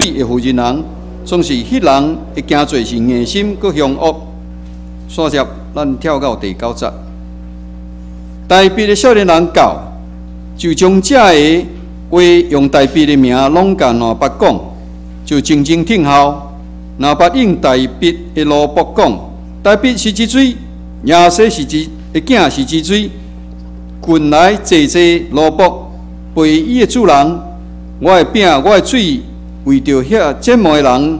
的負責人，總是彼人的行做是硬心閣兇惡。煞接咱跳到第九節，大衛的少年人到，就將這个話用大衛的名攏共拿八講，就靜靜聽候。拿八應大衛的奴僕講：大衛是一水，耶西是一的囝是一水，近來濟濟奴僕陪伊的主人，我的餅，我的水，為著遐剪毛的人，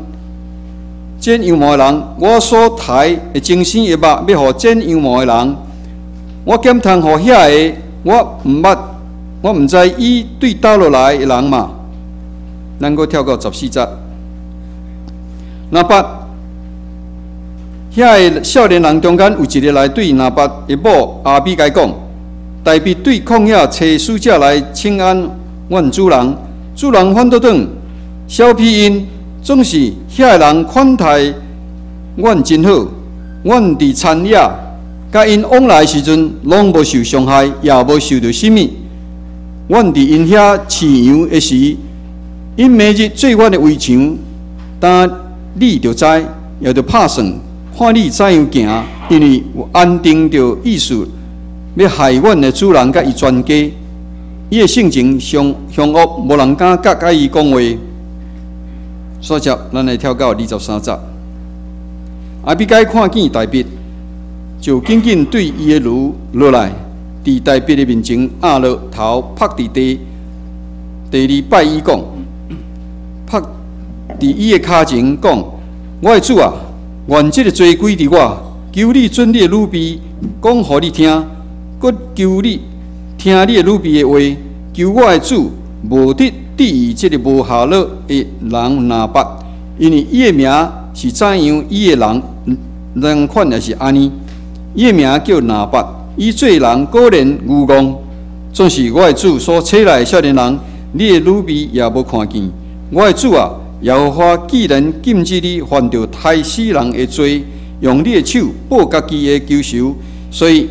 剪羊毛的人，我所刣的精生的肉，欲予剪羊毛的人，我減通予遐個，我毋捌，我毋知伊對佗落來的人嘛。咱閣跳到14節，拿八遐个少年人中間有一个來對拿八的某亞比該講：大衛對曠野差使者來請安阮主人，主人反倒轉，小鄙𪜶，總是遐个人款待阮真好，阮佇田野佮𪜶往來時陣，攏無受傷害，也無受著啥物。阮佇𪜶遐飼羊的時，𪜶每日做阮的圍牆，當你就知，也著拍算，看你怎樣行，因為有安定著意思，欲害阮的主人佮伊全家。伊的性情上兇惡，無人敢佮伊講話。煞接，咱來跳到23節。亞比該看見大衛，就緊緊對伊的驢落來，佇大衛的面前壓落頭，伏佇地，地裡拜伊講，伏佇伊的跤前講：我的主啊，願這个罪歸佇我，求你准你的女婢講予你聽，閣求你聽你的女婢的話，求我的主無得質疑這个無下落的人拿八，因為伊的名是怎樣，伊的人人款也是按呢。伊的名叫拿八，伊做人果然愚戇。總是我的主所差來的少年人，你的女婢也無看見。我的主啊，耶和華既然禁止你犯著刣死人的罪，用你的手報家己的仇仇，所以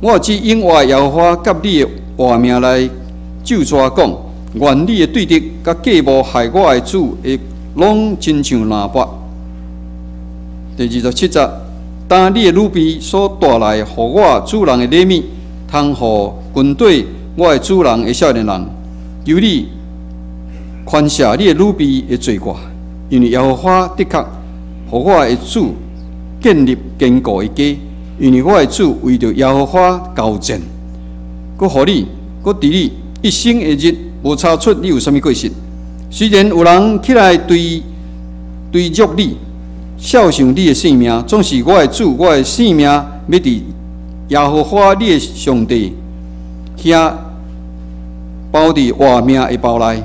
我只永活耶和華佮你的活命來咒詛講，願你的對敵佮計謀害我的主的，攏親像拿八。第27節，當你的女婢所帶來予我主人的禮物，通予跟綴我的主人的少年人，求你寬赦你的女婢的罪過，因為耶和華的確予我的主建立堅固的家，因為我的主為著耶和華交戰，閣予你，閣佇你一生的日無查出你有啥物過失。雖然有人起來追追逐你，肖想你的性命，總是我的主，我的性命欲佇耶和華你的上帝遐包佇活命的包內。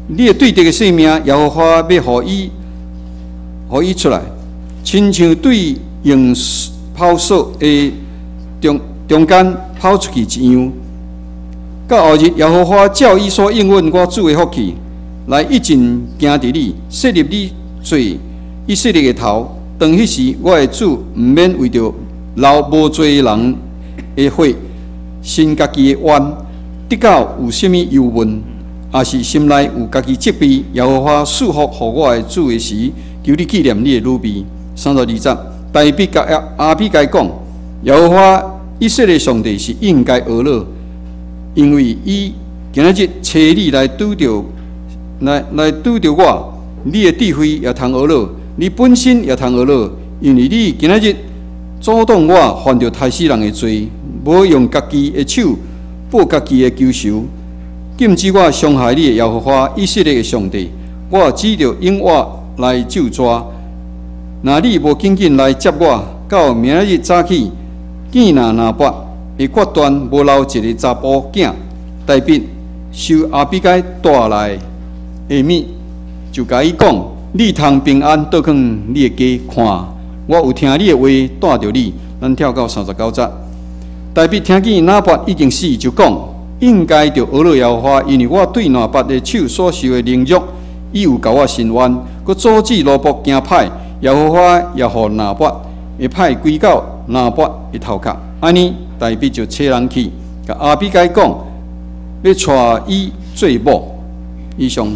你的對敵的性命，耶和華欲予伊出來，親像對用跑索的中中間跑出去一樣。到後日，耶和華照伊所應允我主的福氣，來一進行佇你，設立你做以色列的頭。當彼時，我的主毋免為著流無罪人的血，伸家己的冤，得到有啥物憂悶，抑是心內有家己責備。耶和華賜福予我的主的時，求你紀念你的女婢。32節，大衛共亞比該講：耶和華以色列上帝是應該阿樂，因為伊今仔日差你來拄著，來拄著我，你的智慧也通阿樂，你本身也通阿樂，因為你今仔日阻擋我犯著刣死人的罪，無用家己的手報家己的仇仇，禁止我傷害你的耶和華以色列的上帝，我指著永活來咒詛。若你無緊緊來接我，到明仔日早起，見若拿八的決斷無留一个查埔囝。大衛收亞比該帶來的物，就共伊講：你通平安倒轉你的家，看，我有聽你的話，帶著你。咱跳到39節，大衛聽見拿八已經死，就講：應該著阿樂耶和華，因為我對拿八的手所受的凌辱，伊有共我伸冤，閣阻止奴僕行歹，耶和華也予拿八的歹歸到拿八的頭殼。按呢，大衛就差人去，共亞比該講，欲娶伊做某。以上。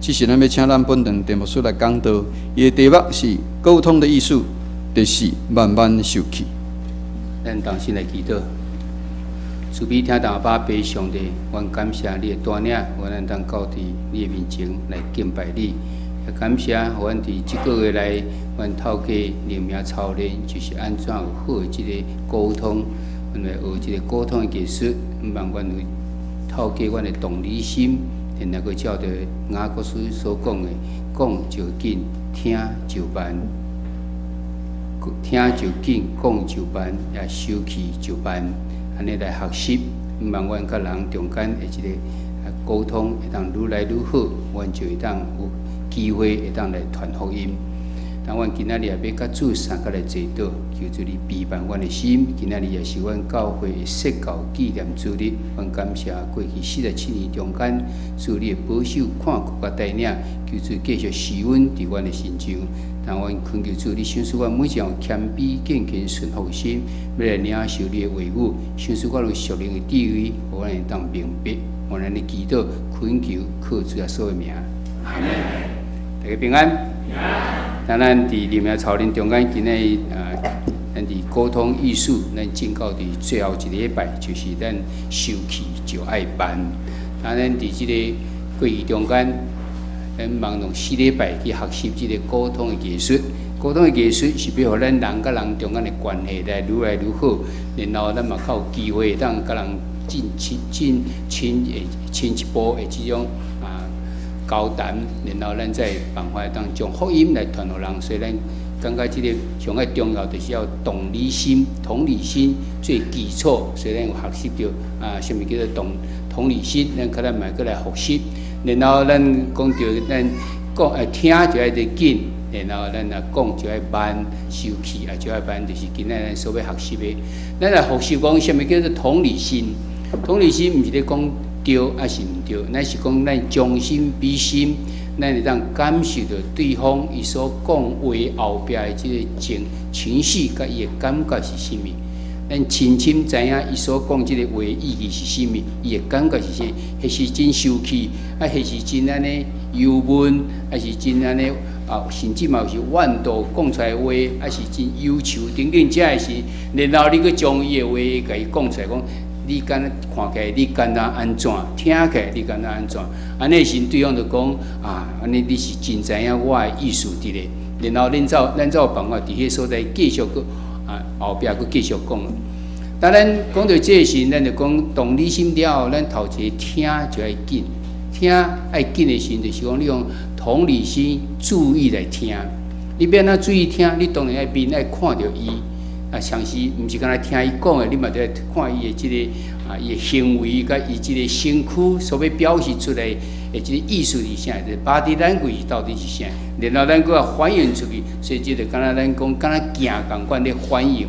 這時咱欲請咱本堂鄭牧師來講道，伊的題目是溝通的藝術，就是慢慢受氣。咱同心來祈禱，慈悲疼痛阿爸父上帝，阮感謝你的帶領，予咱當到佇你的面前來敬拜你。也感謝予阮佇這個月內，阮透過靈命操練，就是按怎有好的這个溝通，阮來學這个溝通的技術，希望阮有透過阮的同理心，然後閣照著雅各書所講的，講就緊，聽就慢。聽就緊，講就慢，也受氣就慢，按呢來學習，希望阮佮人中間的這个溝通會當愈來愈好，阮就會當有機會會當來傳福音。當阮今仔日也欲佮主相佮來祈禱，求主你備辦阮的心。今仔日也是阮教會的釋教紀念主日，阮感謝過去47年中間，主你的保守看顧佮帶領，求主繼續施恩佇阮的身上。當阮懇求主，你賞賜阮每一項謙卑、敬虔、順服的心，欲來領受你的話語，賞賜阮有屬靈的智慧，予阮會當明白。阮按呢祈禱，懇求靠主耶穌的名，阿門。大家平安。當咱佇靈命操練中間，今日啊，咱佇溝通藝術，咱進到佇最後一禮拜，就是咱受氣就愛慢。當咱佇這个過去中間，咱茫用四禮拜去學習這个溝通的藝術。溝通的藝術是欲予咱人佮人中間的關係來愈來愈好，然後咱嘛較有機會當佮人進親進親會親一步的這種啊交談，然後咱才有辦法當將福音來傳予人。所以咱感覺這个上愛重要就是要同理心，同理心最基礎。所以咱有學習著啊，啥物叫做同理心，咱可能嘛閣來複習。然後咱講著咱講聽就愛得緊，然後咱若講就愛慢，受氣也就愛慢，就是今仔咱所欲學習的。咱來複習講啥物叫做同理心。同理心毋是咧講對抑是毋對，咱是講咱將心比心，咱會當感受著對方伊所講話後壁的這个情緒，佮伊的感覺是啥物。咱深深知影伊所講這个話意義是啥物，伊的感覺是啥物，彼時真生氣，啊，彼時真按呢憂悶，抑是真按呢啊，甚至嘛有是怨妒講出來話，抑是真憂愁等等，這个時，然後你閣將伊的話共伊講出來，講你敢若看起來你敢若按怎，聽起來你敢若按怎，按呢時對方就講啊，按呢你是真知影我的意思佇咧，然後咱才有辦法佇彼个所在繼續閣啊後壁閣繼續講。當咱講著這个時，咱就講同理心了後，咱頭一个聽就愛緊，聽愛緊的時，就是講你用同理心注意來聽。你欲按怎注意聽？你當然愛面愛看著伊，啊，常時毋是干焦聽伊講的，你嘛著愛看伊的這个啊，伊的行為佮伊這个身軀所欲表示出來的這个意思是啥？就是 body language 到底是啥？然後咱閣愛反映出去，所以這就敢若咱講，敢若鏡仝款咧反映。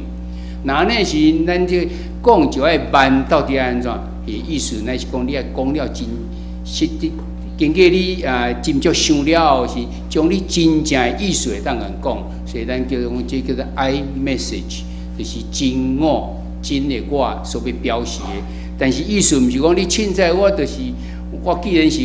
若按呢時，咱這講就愛慢，到底愛按怎？伊意思乃是講你愛講了真實質，經過你啊斟酌想了後，是將你真正的意思會當共講。所以咱叫講這叫做 I message，就是真我真的我所欲表示的。但是意思毋是講你凊彩，我就是我既然是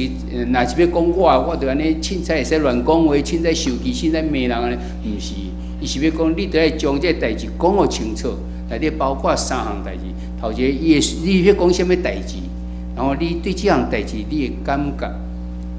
若是欲講我，我就按呢凊彩會使亂講話，凊彩受氣，凊彩罵人按呢，毋是。伊是欲講，你著愛將這个代誌講予清楚，內底包括三項代誌。頭一个，伊會你欲講啥物代誌，然後你對這項代誌你的感覺，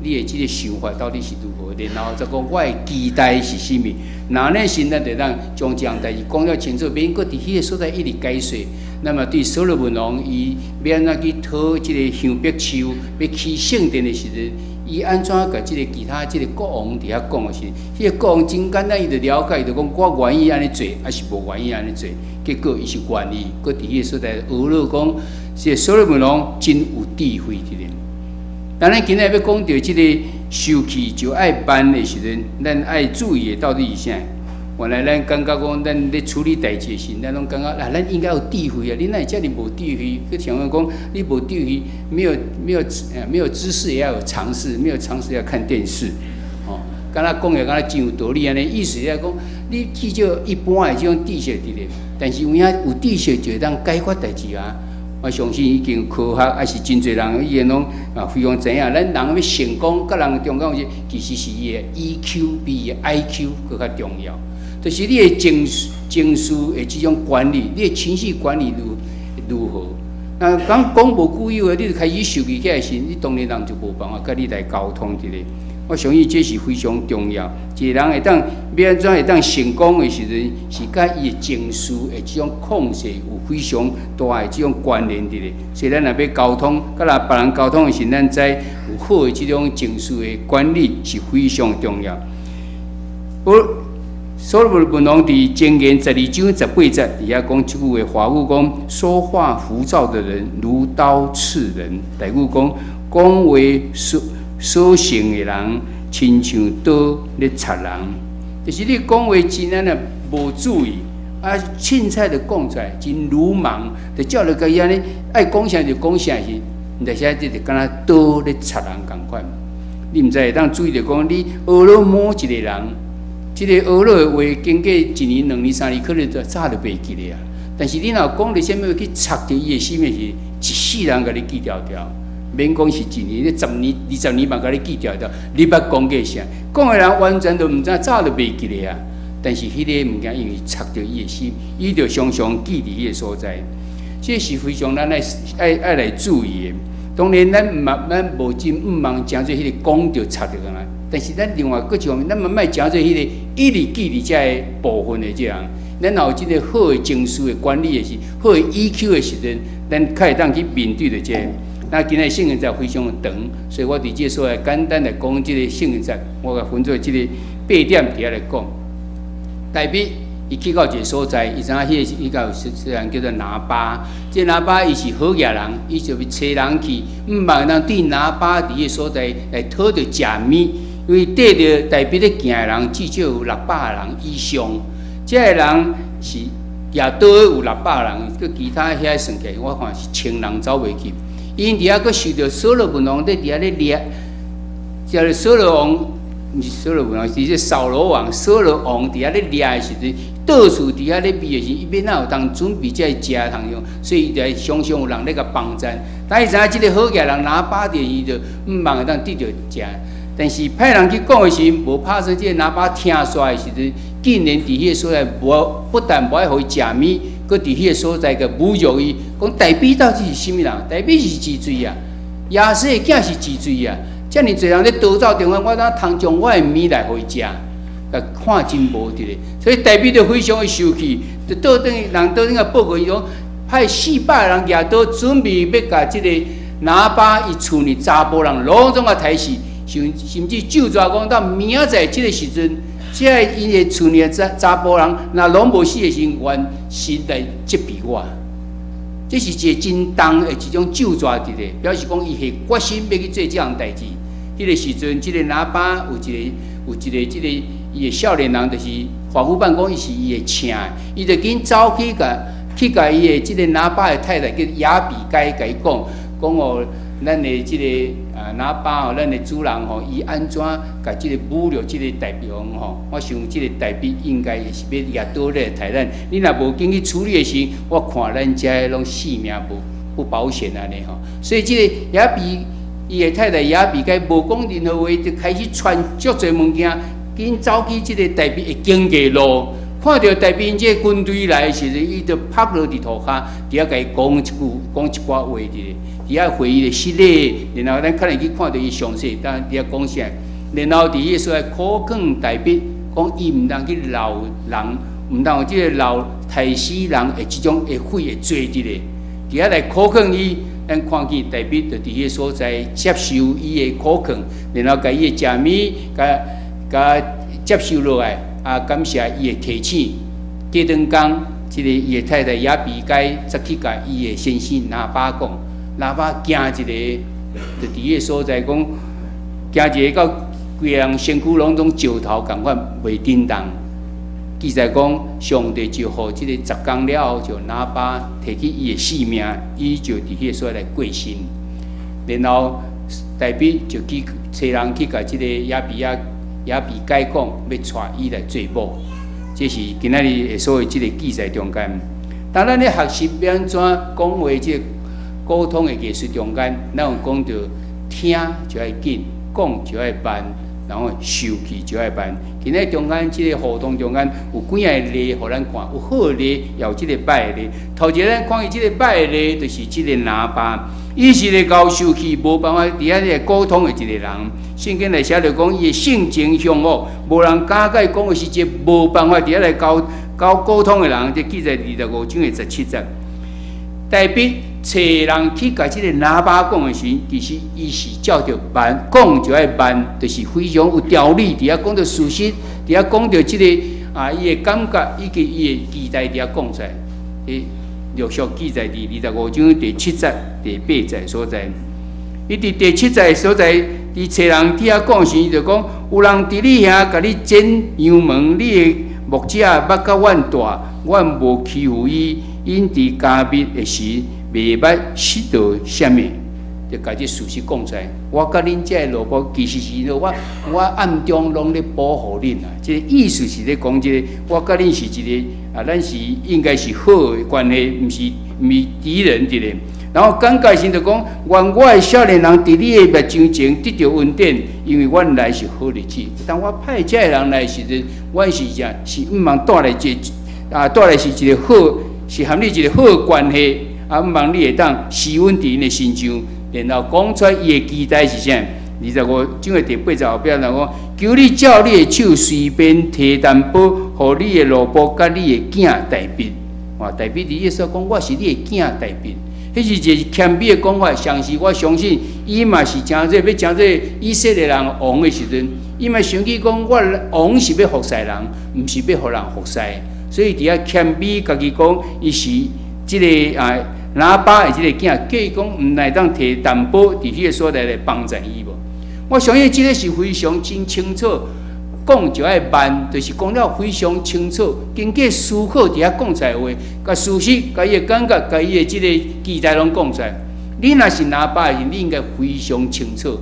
你的這个想法到底是如何？然後再講我的期待是啥物？若按呢時，咱就當將這項代誌講了清楚，免閣佇彼个所在一直解說。那麼對所羅門王，伊欲按怎去討這个香柏樹，欲起聖殿的時陣，伊按怎共這个其他這个國王佇遐講的時，彼个國王真簡單，伊就了解，伊就講我願意按呢做，抑是無願意按呢做。結果伊是願意，閣佇彼个所在學了講，這个所羅門王真有智慧佇咧。當咱今仔欲講著這个受氣就愛慢的時陣，咱愛注意的到底是啥？原來咱感覺講，咱咧處理代誌的時，咱攏感覺啊，咱應該有智慧啊！你哪會遮爾無智慧？閣像講，你無智慧，沒有知識也要有常識，沒有常識要看電視，哦，敢若講的敢若真有道理按呢？意思是講，你至少一般的這種知識佇咧，但是有影有知識就會當解決代誌啊。我相信已經科學，抑是真濟人已經攏啊非常知影。咱人欲成功，佮人中間有其實是伊的 EQ 比伊的 IQ 閣較重要。就是你的情緒的這種管理，你的情緒管理如何？那講講無句話，你就開始受氣起來時，你當然人就無辦法佮你來溝通一下。我相信這是非常重要。一個人會當欲按怎會當成功的時陣，是佮伊的情緒的這種控制有非常大的這種關聯佇咧。所以咱若欲溝通，佮若別人溝通的時，咱知有好的這種情緒的管理是非常重要。我所羅門王佇箴言12章18節，佇遐講這句話語講：說話浮躁的人如刀刺人。台語講，講話掃興的人，親像刀咧插人。就是你講話真按呢無注意，啊，凊彩就講出來，真魯莽，就照著家己按呢愛講啥就講啥是，但是這就敢若刀咧插人仝款。你毋知會當注意著講，你學了摸一個人，這個學了的話，經過一年、兩年、三年，可能就早就袂記得啊。但是你若講著啥物話去插著伊的心的是，一世人共你記牢牢。免講是一年，你十年、20年嘛，共你記牢牢。你捌講過啥？講的人完全都毋知，早就袂記得啊。但是彼个物件因為插著伊的心，伊就常常記佇彼个所在。這是非常咱愛來注意的。當然，咱毋嘛，咱無真毋茫成做彼个講著插著人。但是咱另外閣一方面，咱嘛莫成做彼个一直記佇這个部分的這人。咱若有這个好的情緒的管理的時，好的 EQ 的時陣，咱較會當去面對著這個。那今仔聖經節非常長，所以我佇這個所在簡單來講這個聖經節，我共分做這個八點佇遐來講。大衛伊去到一個所在，伊知影彼个伊個雖然叫做拿巴，這個拿巴伊是好額人，伊就欲揣人去，毋茫人對拿巴佇彼个所在來討著食物，因為綴著大衛咧行的人至少有600人以上，這个人是舉刀的有六百人，閣其他遐算起來，我看是千人走袂去。𪜶佇遐閣受著掃羅文王佇遐咧掠，叫做掃羅王，毋是掃羅文王，是這掃羅王。掃羅王佇遐咧掠的時陣，到處佇遐咧避的時，伊欲哪有通準備這个食通用，所以伊就常常有人咧共幫贊。但伊知影這个好額人拿巴佇伊就毋茫會當得著食。但是派人去講的時，無拍算這个拿巴聽煞的時陣，竟然佇彼個所在無不但無愛予伊食物，閣佇彼個所在閣侮辱伊，講大衛到底是啥物人？大衛是幾歲啊？耶西的囝是幾歲啊？遮爾濟人咧逃走中間，我哪通將我的物來予伊食？共看真無佇咧，所以大衛就非常的生氣，就倒轉去人倒轉來報告伊講，派400人舉刀準備欲共這個拿巴伊厝內查埔人攏總共刣死，甚至咒詛講到明仔載這個時陣，這个𪜶的厝內查埔人若攏無死的時陣，願神來責備我。這是一個真重的一種咒詛佇咧，表示講伊下決心欲去做這項代誌。彼個時陣，這個拿巴有一個這個伊的少年人，就是華夫辦講伊是伊的請，伊就緊走去共伊的這個拿巴的太太叫亞比該，共伊講講哦，咱的這個啊拿巴吼，咱的主人吼，伊按怎共這個侮辱這個大衛王吼？我想這個大衛應該是欲舉刀來刣咱。你若無緊去處理的時，我看咱遮攏性命無不保險按呢吼。所以這個亞比伊的太太亞比該無講任何話，就開始傳足濟物件，緊走去這個大衛的經過路，看著大衛這個軍隊來的時陣，伊就趴落佇塗跤，佇遐共伊講一句，講一寡話佇咧。佇遐回伊的失禮，然後咱可能去看著伊詳細，當佇遐講啥，然後佇彼個所在苦勸大衛，講伊毋通去流人，毋通有這個流刣死人的這種的血的罪佇咧，佇遐來苦勸伊，咱看見大衛就佇彼個所在接受伊的苦勸，然後共伊的食物，共共接受落來，啊，感謝伊的提醒。過轉工，這個伊的太太亞比該則去共伊的先生拿巴講。拿巴驚一个，就佇彼个所在講，驚一个到規个人身軀攏總石頭仝款袂振動。記載講，上帝就予這个10工了後，就拿巴提起伊的性命，伊就佇彼个所在來過身。然後大衛就去揣人去共這个亞比該講，欲娶伊來做某。這是今仔日所謂這个記載中間。當咱咧學習欲按怎講話，這個。溝通的藝術中間，咱有講著聽就愛緊，講就愛慢，然後受氣就愛慢。今日中間這个互動中間有幾仔個例予咱看，有好例，也有這个歹的例。頭一个咱看見這个歹的例，就是這个拿巴，伊是一个𠢕受氣，無辦法佇遐咧溝通的一個人。聖經內寫著講，伊的性情兇惡，無人敢佮伊講話，是一個無辦法佇遐來交交溝通的人。這記載25章的17節。大衛揣人去共這个拿巴講的時，其實伊是照著慢講就愛慢，就是非常有條理，佇遐講著事實，佇遐講著這个啊，伊的感覺以及伊的期待佇遐講出來。陸續記載佇25章第七節、第八節所在。伊佇第七節所在，佇揣人佇遐講時，伊就講有人佇你遐共你剪羊毛，你的牧者捌較阮大，阮無欺負伊。𪜶佇迦密的時，袂捌失著啥物，就共這事實講出來。我佮恁這个奴僕，其實是我暗中攏咧保護恁啊。這个意思是咧講這个，我佮恁是一个啊，咱是應該是好的關係，毋是敵人一個。然後感覺時就講，願我的少年人佇你的目睭前得著恩典，因為阮來是好日子。當我派這个人來的時陣，阮是啥？是毋茫帶來一個啊，帶來是一個好。是和你一個好關係，啊，毋茫你會當施恩佇𪜶的身上，然後講出伊的期待是啥？25章的第八節後壁，人講：求你照你的手隨便提擔保，予你的奴僕佮你的囝大衛。哇，大衛佇意思講，我是你的囝大衛。彼是一個謙卑的講法，相信我相信，伊嘛是成做欲成做以色列人王的時陣，伊嘛想起講，我王是欲服侍人，毋是欲予人服侍。所以佇遐謙卑，家己講，伊是這个啊拿巴的這个囝，叫伊講毋會當提擔保佇彼个所在來幫助伊無？我相信這个是非常真清楚，講就愛慢，就是講了非常清楚，經過思考佇遐講出來話，共事實、共伊的感覺、共伊的這个期待攏講出來。你若是拿巴的時，你應該非常清楚，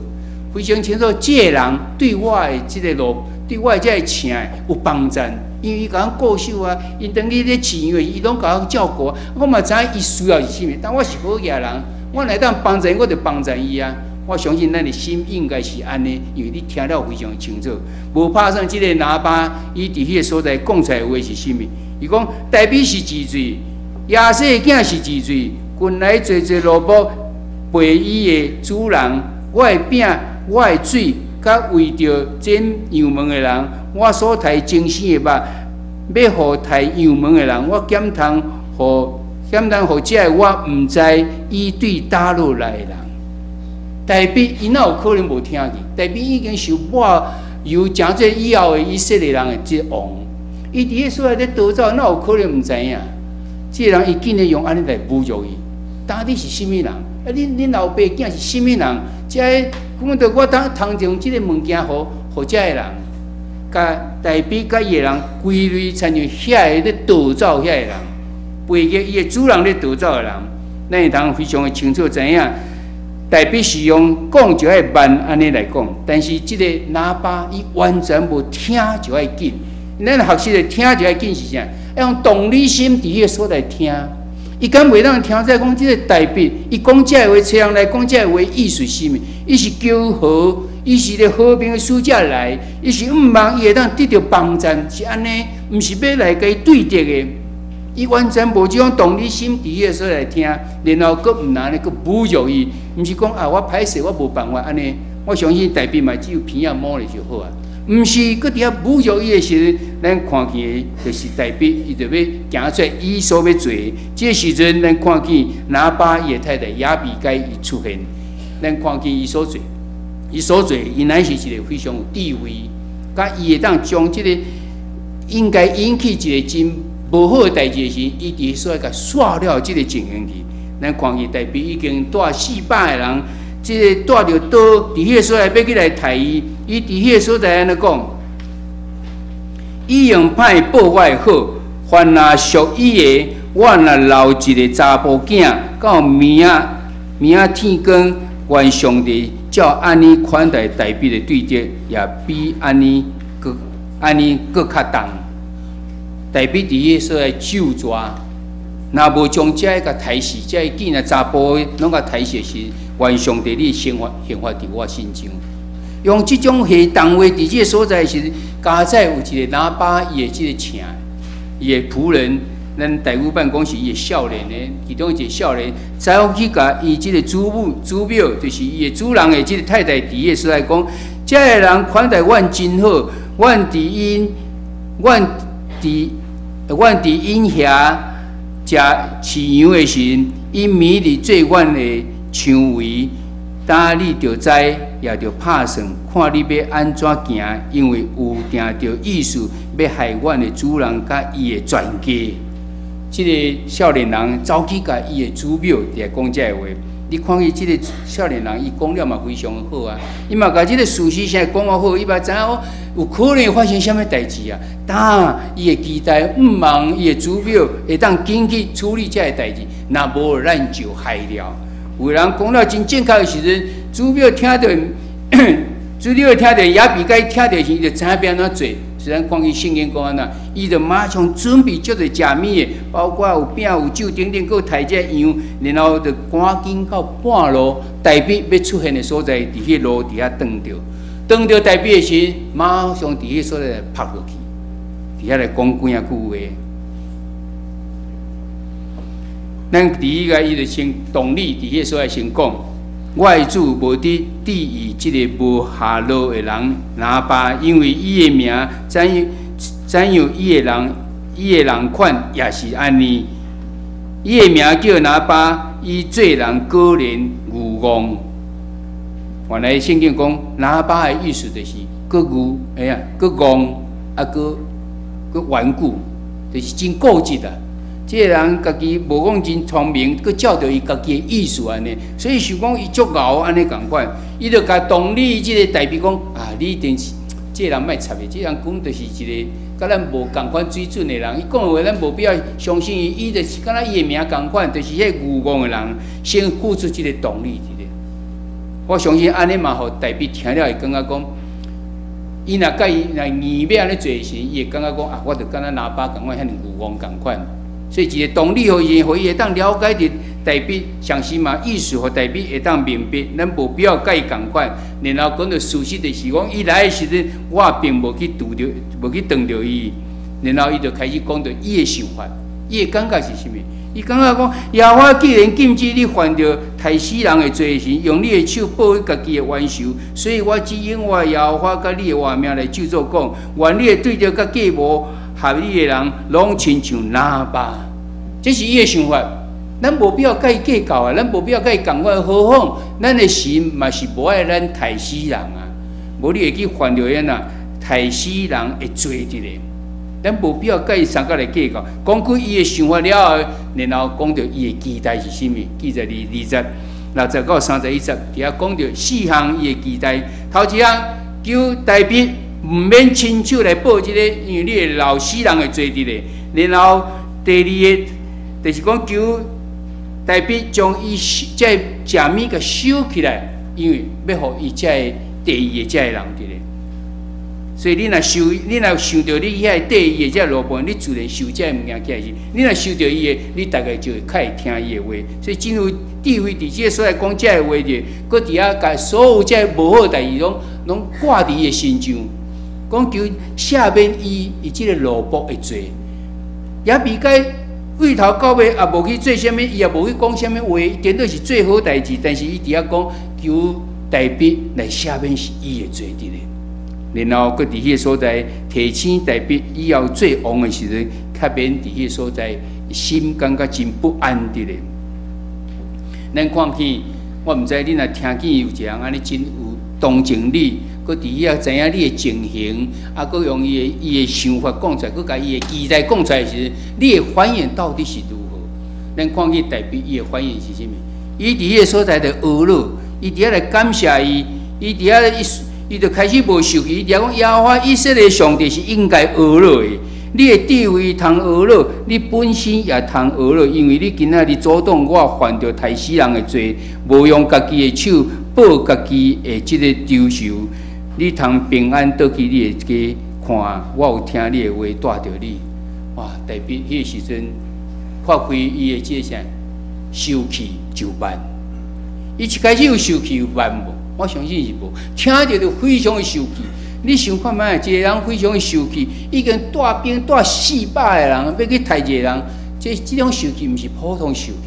非常清楚，這个人對我的這个路，對我的這个城有幫助。因為伊共阮顧守啊，𪜶當去咧飼羊，伊攏共阮照顧。我嘛知影伊需要是啥物，但我是好額人，我若會當幫助伊，我就幫助伊啊。我相信咱的心應該是按呢，因為你聽了非常清楚。無拍算這个拿巴，伊佇彼个所在講出來話是啥物？伊講大衛是幾歲？耶西的囝是幾歲？近來濟濟奴僕陪伊的主人，我的餅，我的水，佮為著剪羊毛的人，我所刣精生的肉，欲予刣羊毛的人，我減通予減通予這个我毋知伊對佗落來的人。大衛伊哪有可能無聽見？大衛已經受抹油成做以後的以色列人的這王，伊佇彼所在咧逃走，哪有可能毋知影？這个人伊竟然用按呢來侮辱伊，到底是啥物人？啊，恁老爸囝是啥物人？這个根本就我當通將這个物件予予這个人，共大衛佮伊的人規類親像遐個咧逃走遐個人，背著伊的主人咧逃走的人，咱會通非常的清楚知影。大衛是用講就愛慢按呢來講，但是這个拿巴伊完全無聽就愛緊。咱學習的聽就愛緊是啥？要用同理心佇彼个所在聽。伊敢袂當聽這講這个大衛，伊講這个話，揣人來講這個話意思是啥物？伊是求和，伊是個和平的使者來，伊是毋望伊會當得著幫助，是按呢，毋是欲來共伊對敵的。伊完全無這種同理心佇彼个所在聽，然後閣毋按呢，閣侮辱伊，毋是講啊，我歹勢，我無辦法按呢。我相信大衛嘛只有鼻仔摸咧就好啊。毋是，閣佇遐侮辱伊的時陣，咱看見的就是大衛，伊就欲行出伊所欲做的。這個時陣，咱看見拿巴伊的太太亞比該伊出現，咱看見伊所做，伊所做，伊乃是一個非常有智慧，佮伊會當將這個應該引起一個真無好的代誌的時，伊佇所在共煞了這個情形去。咱看見大衛已經帶400個人，這個帶著刀佇彼個所在欲去來刣伊，伊佇彼個所在按呢講，伊用歹報我的好，凡若屬伊的，我若留一个查埔囝到明仔明仔天光，願上帝照按呢款待大衛的對敵，也比按呢閣按呢閣較重。大衛佇彼個所在咒詛若無將這个刣死，這个囝仔查埔攏共刣死時，願上帝你刑罰刑罰佇我身上。用這種下重話佇這个所在時，加載有一個拿巴伊的這个請，伊的僕人，咱台語版講是伊的少年的，其中一個少年，走去共伊這个主母、主母，就是伊的主人的這个太太佇个所在講，這个人款待阮真好，阮佇𪜶遐食飼羊的時，𪜶暝日做阮的床圍。今你著知，也著拍算，看你欲按怎行，因為有定著意思欲害阮的主人佮伊的全家。這個少年人走去共伊的主母佇咧講這个話，你看伊這個少年人，伊講了嘛非常好啊，伊嘛共這個事實先講好，伊嘛知影講有可能發生啥物代誌啊。當伊會期待，向望伊的主母會當緊去處理這个代誌，若無咱就害了。有人講了真正確的時陣，主母聽著，主母聽著亞比該聽著時，就知影欲按怎做。雖然看見聖經講按怎，伊就馬上準備足濟食物的，包括有餅有酒等等，閣刣這羊，然後就趕緊到半路，大衛欲出現的所在，佇彼路佇遐等著，等著大衛的時，馬上佇彼所在拍落去，佇遐來講幾仔句話。咱第一个，伊就先動理佇彼个所在先講，我的主無得注意這个無下落的人拿巴，因為伊的名怎樣怎樣，伊的人款也是按呢。伊的名叫拿巴，伊做人果然愚戇。原來聖經講拿巴的意思就是閣愚，哎呀，閣戇，啊，閣閣頑固，就是真固執啊。這个人家己無講真聰明，閣照著伊家己的意思按呢，所以想講伊足𠢕按呢仝款，伊就共同理這个大衛講啊，你一定是這个人莫插伊，這个人講就是一个佮咱無仝款水準的人，伊講的話咱無必要相信伊，伊就是敢若伊的名仝款，就是彼個愚戇的人，先付出這个動力佇咧。我相信按呢嘛，予大衛聽了會感覺講，伊若佮伊若硬欲按呢做時，伊會感覺講啊，我就敢若拿巴仝款遐爾愚戇仝款。所以一个動理，予伊，予伊會當了解著大衛，相信嘛意思，予大衛會當明白，咱無必要佮伊仝款。然後講著事實就是講，伊來的時陣，我並無去拄著，無去撞著伊。然後伊就開始講著伊的想法，伊的感覺是啥物？伊感覺講，耶和華既然禁止你犯著刣死人的罪時，用你的手報家己的冤仇，所以我只用我耶和華佮你的活命來咒詛講，願你會對著佮計謀合你的人，攏親像拿巴。這是伊的想法。咱無必要佮伊計較啊，咱無必要佮伊仝款。何況咱的神嘛是無愛咱刣死人啊，無你會去犯著按怎刣死人的罪佇咧。咱無必要佮伊相較來計較。講過伊的想法了後，然後講著伊的期待是啥物？記載佇26到31節，佇遐講著四項伊的期待。頭一項，求大衛毋免親手來報這個，因為你會流死人的罪佇咧。然後第二个，就是講求大衛將伊這个食物共收起來，因為欲予伊這个第二个這个人佇咧。所以你若收，你若想著你遐個綴伊的這个奴僕，你自然收這个物件起來時，你若收著伊的，你大概就會較會聽伊的話。所以真有智慧佇這个所在講這个話者，閣佇遐共所有這个無好代誌攏攏掛佇伊的身上，講求赦免伊伊這个奴僕的罪。亞比該對頭到尾也無去做啥物，伊也無去講啥物話，伊顛倒是做好代誌，但是伊佇遐講求大衛來赦免是伊的罪佇咧。然後閣佇彼个所在提醒大衛以後做王的時陣，較免佇彼个所在心感覺真不安佇咧。咱看見，我毋知你若聽見有一個人按呢真有同情你，閣佇遐知影你的情形，啊，閣用伊的想法講出來，閣共伊的期待講出來時，你的反應到底是如何？咱看見大衛伊的反應是啥物？伊佇彼个所在就呵咾，伊佇遐來感謝伊，伊佇遐伊。伊就開始無受氣，伊佇遐講：耶和華以色列上帝是應該呵咾的，你的智慧通呵咾，你本身也通呵咾，因為你今仔日阻擋我犯著刣死人的罪，無用家己的手報家己的這个仇仇，你通平安倒去你的家，看我有聽你的話，帶著你。哇！大衛彼个時陣，發揮伊的這個啥受氣就慢。伊一開始有受氣有慢無？我相信是無。聽著就非常的受氣。你想看覓？一個人非常的受氣，已經帶兵帶400個人欲去刣一個人，這種受氣毋是普通受氣，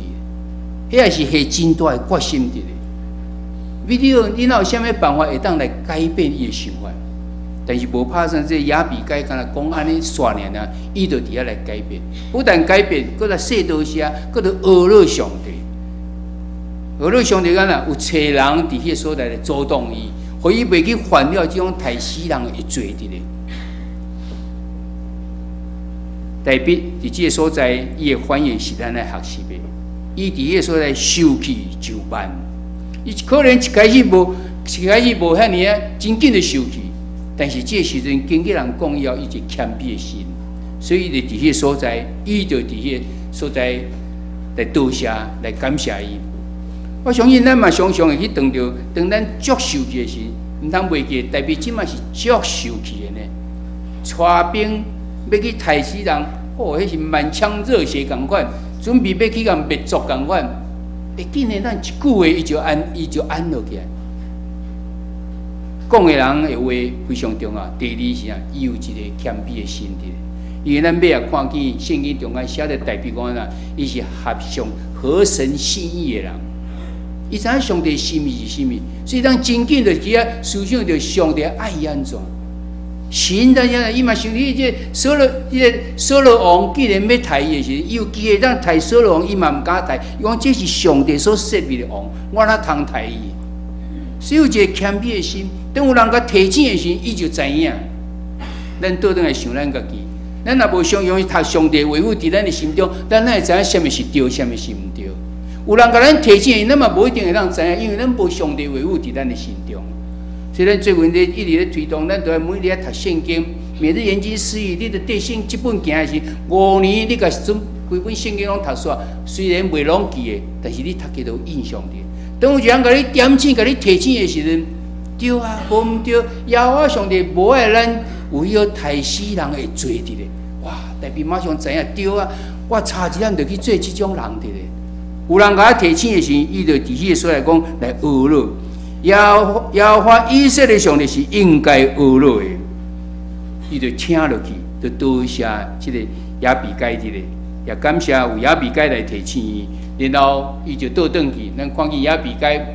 彼是下真大的決心佇咧。你若有啥物辦法會當來改變伊的想法？但是無拍算，這亞比該敢若講按呢煞爾爾，伊就佇遐來改變。不但改變，閣來說多謝，閣來呵咾上帝。呵咾上帝敢若有揣人佇彼個所在來阻擋伊，予伊袂去犯了這種刣死人的罪佇咧。大衛佇這個所在，伊的反應是咱來學習的。伊佇彼個所在受氣就慢。伊可能一開始無遐爾啊，真緊就受氣。但是這個時陣經過人講以後，伊就謙卑的心，所以伊就佇彼個所在，伊就佇彼個所在來多謝，來感謝伊。我相信咱嘛常常會去當著，當咱足受氣的時，毋通袂記，大衛這馬是足受氣的呢。帶兵欲去刣死人，哦，彼是滿腔熱血仝款，準備欲去共滅族仝款。會竟然咱一句話，伊就按落去。講的人的話非常重要。第二是啥？伊有一個謙卑的心佇。因為咱尾仔看見聖經中間寫著大衛講啦，伊是合上合神心意的人。伊知影上帝心意是啥物，所以咱真緊就去遐思想著上帝愛伊按怎。神知影，伊嘛想起這個掃羅，這個掃羅王既然欲刣伊的時，伊有機會當刣掃羅王，伊嘛毋敢刣。伊講這是上帝所設立的王，我哪通刣伊？所以有一個謙卑的心，當有人共提醒的時，伊就知影。咱倒轉來想咱家己，咱若無常常讀上帝話語佇咱的心中，咱哪會知影啥物是對，啥物是毋對？有人共咱提醒，咱嘛無一定會當知影，因為咱無上帝話語佇咱的心中。所以咱最近咧一直咧推動，咱都愛每日愛讀聖經，每日研經釋義，你著綴聖這本行的時，5年你共準規本聖經攏讀煞，雖然袂攏記的，但是你讀起都有印象佇。當有一人共你點醒、共你提醒的時陣，對啊，無毋對，耶和華上帝無愛咱有彼個刣死人的罪佇咧。哇！大衛馬上知影，對啊，我差一點就去做這種人佇咧。有人共我提醒的時，伊就佇彼個所在講來呵咾。耶和華以色列上帝是應該呵咾的，伊就聽落去，就多謝這個亞比該佇咧，也感謝有亞比該來提醒伊，然後伊就倒轉去。咱看見亞比該，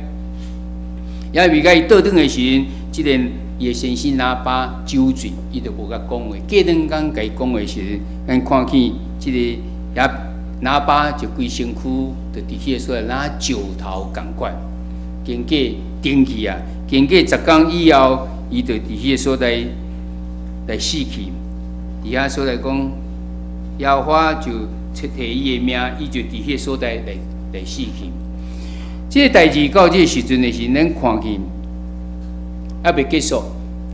亞比該伊倒轉的時陣，這個伊的先生拿巴酒醉，伊就無共講話。過兩工共伊講話時陣，咱看見這個亞拿巴就規身軀就佇彼個所在，若石頭仝款。經過登去啊，經過10工以後，伊就佇彼個所在來死去。佇遐所在講，耶和華就提伊的命，伊就佇彼個所在來死去。這個代誌到這個時陣的時，咱看見猶未結束。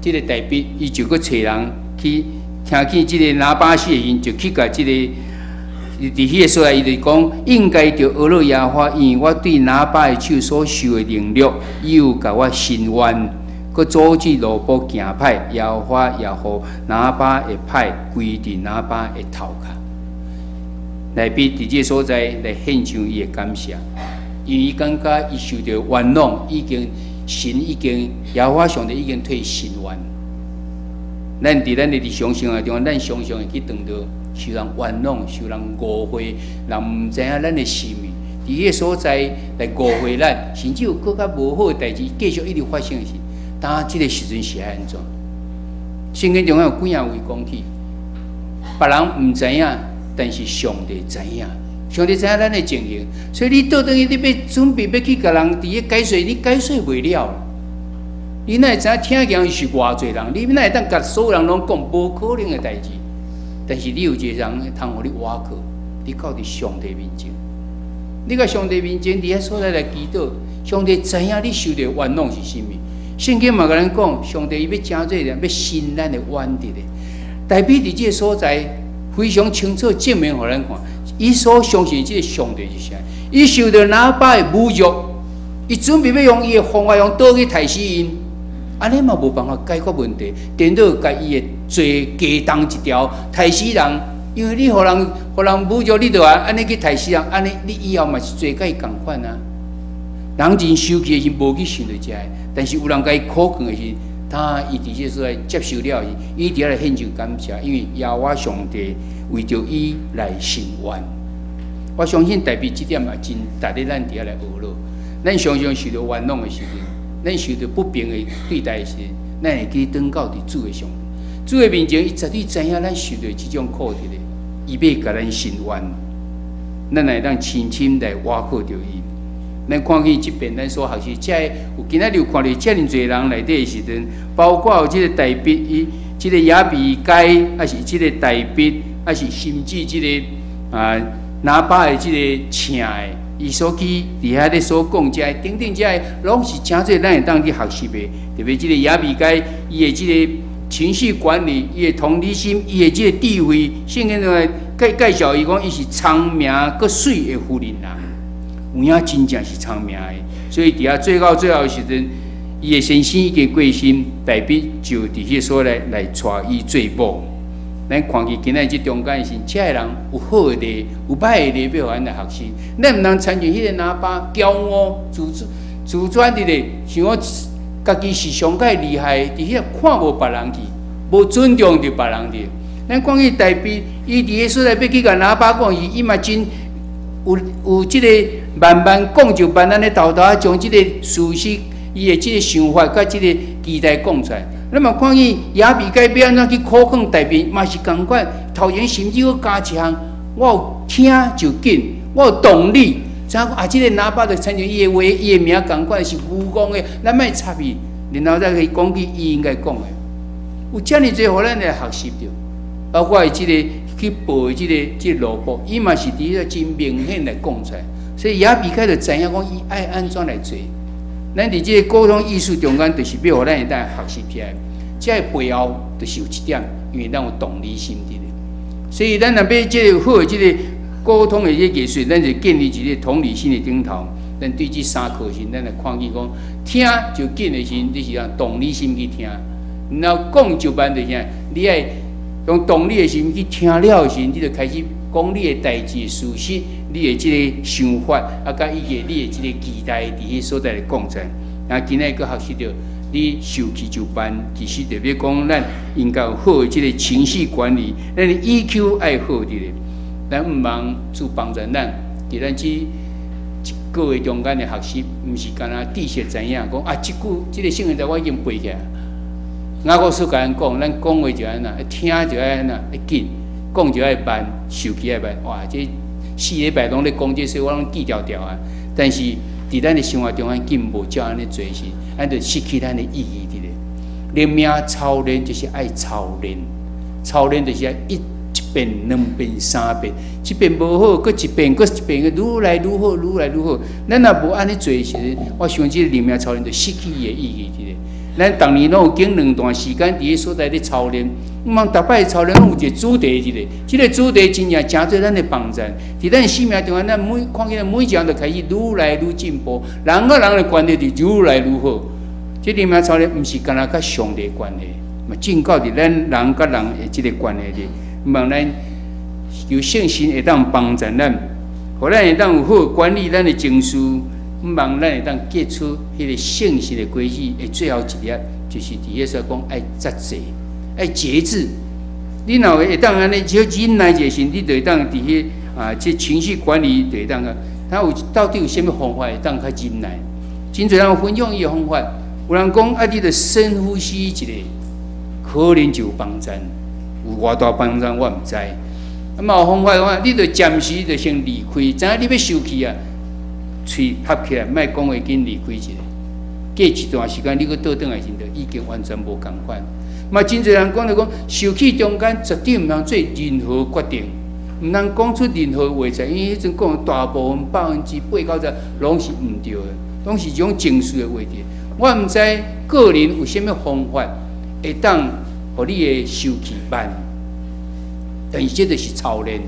這個大衛伊就閣揣人去聽見這個拿巴死的時，就去共這個佇彼個所在，伊就講應該著呵咾耶和華，因為我對拿巴的手所受的凌辱，伊有共我伸冤，閣阻止奴僕行歹，耶和華也予拿巴的歹歸佇拿巴的頭殼。大衛佇這個所在來獻上伊的感謝，因為伊感覺伊受著冤枉，已經神已經耶和華上帝已經替伊伸冤。咱佇咱的日常生活中，咱常常會去當著受人冤枉、受人誤會，人毋知影咱的心意，佇彼個所在來誤會咱，甚至有閣較無好的代誌繼續一直發生的時，當這個時陣是按怎？聖經中有幾仔位講起，別人毋知影，但是上帝知影，上帝知影咱的情形，所以你倒轉去，你欲準備欲去共人佇咧解說，你解說袂了。你哪會知影聽見是偌濟人？你哪會當共所有人攏講無可能的代誌？但是你有一個人通予你倚靠，你到佇上帝面前，你共上帝面前佇遐所在來祈禱，上帝知影你受著冤枉是啥物。聖經嘛共咱講，上帝伊欲成做咧，欲伸咱的冤佇咧。大衛佇這個所在非常清楚證明予咱看，伊所相信這個上帝是啥？伊受著拿巴的侮辱，伊準備欲用伊的方法用刀去刣死𪜶。按呢嘛無辦法解決問題，顛倒共伊的罪加重一條，刣死人，因為你予人侮辱，你就按按呢去刣死人，按呢你以後嘛是做佮伊仝款啊。人真生氣的時，無去想著這个，但是有人共伊苦勸的時，他伊佇這個所在接受了時，伊佇遐來獻上感謝，因為耶和華上帝為著伊來伸冤。我相信大衛這點嘛真值得咱佇遐來學咯。咱常常受著冤枉的時陣，咱受著不平的對待的時陣，咱會記轉到佇主的上，主的面前，伊絕對知影咱受著這種苦佇咧，伊欲共咱伸冤，咱會當深深來倚靠著伊。咱看見這邊，咱所學習，這个有今仔日有看著遮爾濟人內底的時陣，包括有這個大衛，伊這個亞比該，抑是這個大衛，抑是甚至這個拿巴的這個請的，伊所去佇遐咧所講這个等等這个，攏是誠濟咱會當去學習的。特別這個亞比該，伊的這個情緒管理，伊的同理心，伊的這個智慧，聖經中來介紹伊講，伊是聰明閣媠的婦人人。有影真正是聰明的，所以佇遐最後最後的時陣，伊的先生已經過身，大衛就佇彼個所在來娶伊做某。咱看見今仔這中間是，這个人有好的例，有歹的例，欲予咱來學習。咱毋通親像彼個拿巴驕傲、自尊佇咧，想講家己是上蓋厲害，佇彼個看無別人去，無尊重著別人佇。咱看見大衛，伊佇彼所在欲去共拿巴講，伊嘛真有這個慢慢講就慢慢咧沓沓將這個事實，伊的這個想法佮這個期待講出來。咱嘛看見亞比該欲按怎去苦勸大衛，嘛是仝款。頭前甚至閣加一項，我有聽就緊，我有同理。知影講啊，這個拿巴就親像伊的話，伊的名仝款是愚戇的，咱莫插伊，然後再去講起伊應該講的。有遮爾濟予咱來學習著，包括伊這個去報的這個蘿蔔，伊嘛是佇彼個真明顯來講出來。所以亞比該就知影講伊愛按怎來做。咱佇這個溝通藝術中間，就是欲予咱會當學習起來。這个背後就是有一點，因為咱有同理心佇咧。所以咱若欲這個好的這個溝通的這個藝術，咱就建立一個同理心的頂頭。咱對這三課時，咱來看見講，聽就緊的時，你是用同理心去聽；然後講就慢就是啥，你愛用同理的心去聽了的時，你就開始講你的代誌事實，你的這個想法，佮以及你的這個期待，佇彼所在來講出來。啊，今仔閣學習著，你受氣就慢，其實特別講，咱應該有好的這個情緒管理，咱的 EQ 愛好佇咧。咱毋茫主幫助咱，佇咱這一個月中間的學習，毋是干焦知識知影講啊，這句這個聖經節我已經背起來。雅各書共咱講，咱講話就按怎，聽就愛按怎，愛緊，講就愛慢，受氣愛慢。哇，這4禮拜攏咧講這些，我攏記牢牢啊。但是佇咱的生活中間，竟無照按呢做時，咱就失去咱的意義佇咧。靈命操練就是愛操練，操練就是愛一遍、兩遍、三遍，一遍無好，閣一遍，閣一遍，愈來愈好，愈來愈好。咱若無按呢做時，我想這個靈命操練就失去伊的意義佇咧。咱逐年攏有經兩段時間佇彼所在咧操練，毋茫逐擺操練攏有一個主題佇咧，這個主題真正誠濟咱的幫助。佇咱生命中間，咱每看見每一項就開始愈來愈進步，人佮人的關係就愈來愈好。這靈命操練毋是干焦佮上帝關係，嘛進到佇咱人佮人的這個關係裡。望咱求聖神會當幫助咱，予咱會當有好管理咱的情緒。毋望咱會當結出彼個聖神的果子，的最後一粒，就是佇彼所講愛節制、愛節制。你若會當按呢，只要忍耐者時，你就會當佇彼這情緒管理就會當啊。他有到底有啥物方法會當較忍耐？真濟人分享伊的方法，有人講啊，你著深呼吸一下，可能就有幫助。有偌大幫助我毋知。啊嘛有方法講，你著暫時著先離開，知影你欲受氣啊。喙合起來，莫講話，緊離開一下。過一段時間，你閣倒轉來時，就已經完全無仝款。嘛，真濟人講著講，受氣中間絕對毋通做任何決定，毋通講出任何話來，因為彼陣講大部分80%-90攏是毋對的，攏是這種情緒的話題。我毋知個人有啥物方法會當予你的受氣慢，但是這就是操練。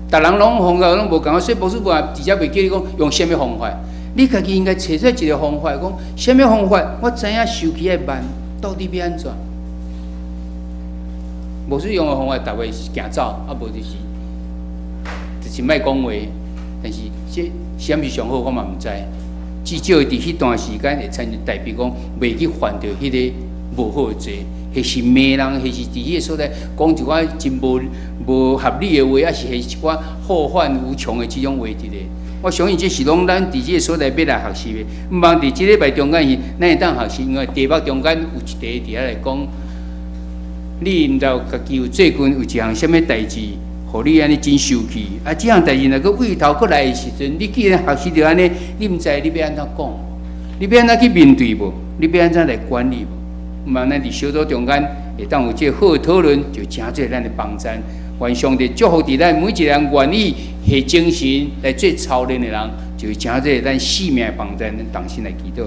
逐人攏方法攏無仝，所以牧師無直接袂叫你講用啥物方法，你家己應該揣出一個方法，講啥物方法，我知影受氣愛慢，到底欲按怎？牧師用的方法，逐位是行走，啊無就是莫講話。但是這啥物是上好，我嘛毋知。至少佇彼段時間會親像代表講，袂去犯著彼个無好的罪，彼是罵人，彼是佇彼个所在講一寡真無合理的話，抑是彼一寡後患無窮的這種話佇咧。我相信這是攏咱佇這个所在欲來學習的。毋茫佇這禮拜中間是，咱會當學習，因為題目中間有一題佇遐來講，你毋知有家己有最近有一項啥物代誌，予你按呢真受氣。啊，這項代誌若閣回頭閣來的時陣，你既然學習著按呢，你毋知你欲按怎講，你欲按怎去面對無？你欲按怎來管理無？毋茫咱佇小組中間會當有這個好的討論，就誠做咱的幫贊。願上帝祝福佇咱每一個人願意下精神來做操練的人，就誠做咱性命的幫贊。咱同心來祈禱。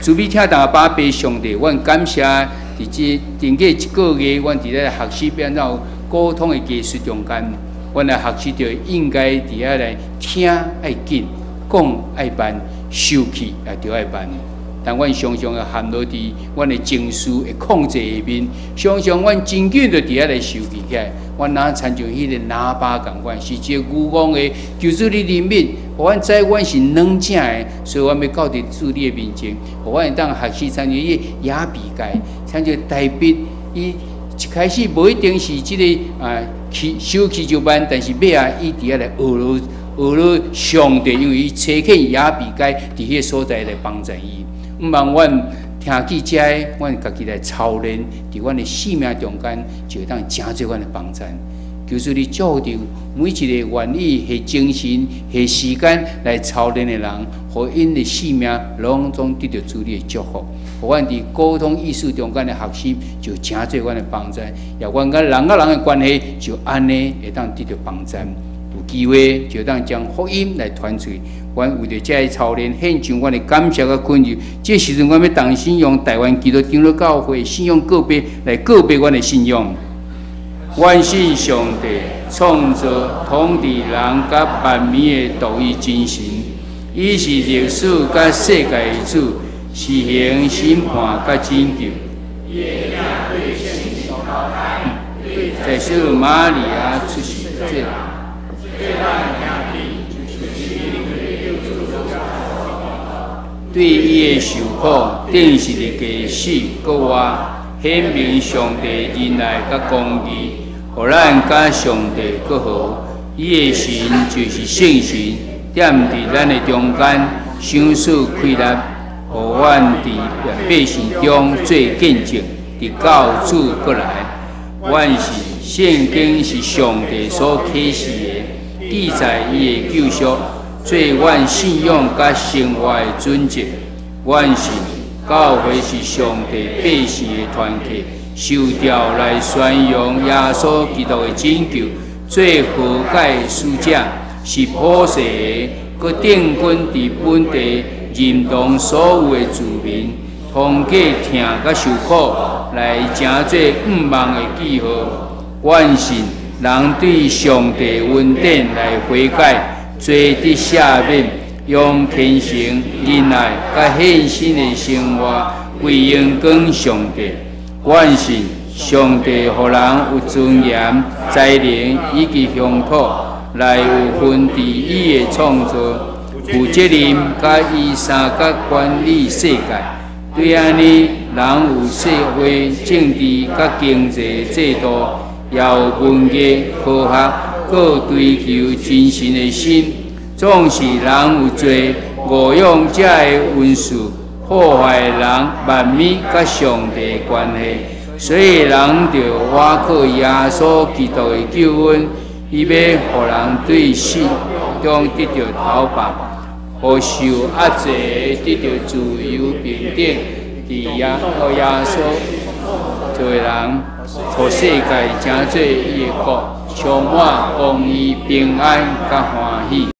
慈悲疼痛阿爸父上帝，阮感謝佇這經過一個月，阮佇咧學習欲按怎有溝通的技術中間，阮來學習著應該佇遐來聽愛緊，講愛慢，受氣也著愛慢。但阮常常會陷落佇阮的情緒的控制下面，常常阮真緊就佇遐來受氣起來。阮若親像彼个拿巴仝款，是一個愚戇的求主你憐憫，予阮知阮是軟正的，所以阮欲到佇主你的面前，予阮會當學習親像彼个亞比該，親像大衛，伊一開始無一定是這个啊氣受氣就慢，但是尾仔伊佇遐來學落學落上帝，因為伊差遣亞比該佇彼个所在來幫助伊。毋茫阮聽見這个，阮家己來操練，佇阮的性命中間，就會當誠濟阮的幫贊。求主你祝福著每一个願意下精神、下時間來操練的人，予𪜶的性命攏總得著主你的祝福。予阮佇溝通藝術中間的學習，就誠濟阮的幫贊。也阮佮人佮人的關係，就按呢會當得著幫贊。有機會就當將福音來傳出去。阮為著這个操練，獻上阮的感謝佮懇求。這時陣，阮欲同心用台灣基督長老教會信仰告白來告白阮的信仰。阮信上帝創造統治人佮萬物的獨一真神，伊是歷史佮世界的主，施行審判佮拯救。在聖瑪利亞出世做。對伊的受苦，釘十字架死，閣活，顯明上帝仁愛佮公義，予咱佮上帝閣和。伊的神就是聖神，踮佇咱的中間，賞賜氣力，予阮佇百姓中做見證，直到主閣來。阮信聖經是上帝所啟示的，記載伊的救贖，做阮信仰佮生活的準則。阮信教會是上帝百姓的團體，受召來宣揚耶穌基督的拯救，做和解的使者，是普世的，閣定根佇本地認同所有的住民，通過疼佮受苦來成做向望的記號。阮信人對上帝恩典來悔改，罪得赦免，用虔誠、仁愛佮獻身的生活歸榮光上帝。阮信上帝予人有尊嚴、才能以及鄉土，來有份佇伊的創造，負責任佮伊相佮管理世界。對按呢，人有社會、政治佮經濟制度，也有文藝、科學，閣追求真神的心。總是人有罪，誤用這个恩賜，破壞人萬物佮上帝的關係，所以人著倚靠耶穌基督的救恩，伊欲予人對死中得著頭放，予受壓制的得著自由平等，佇耶穌做的人，予世界成做伊的國，充滿公義、平安佮歡喜。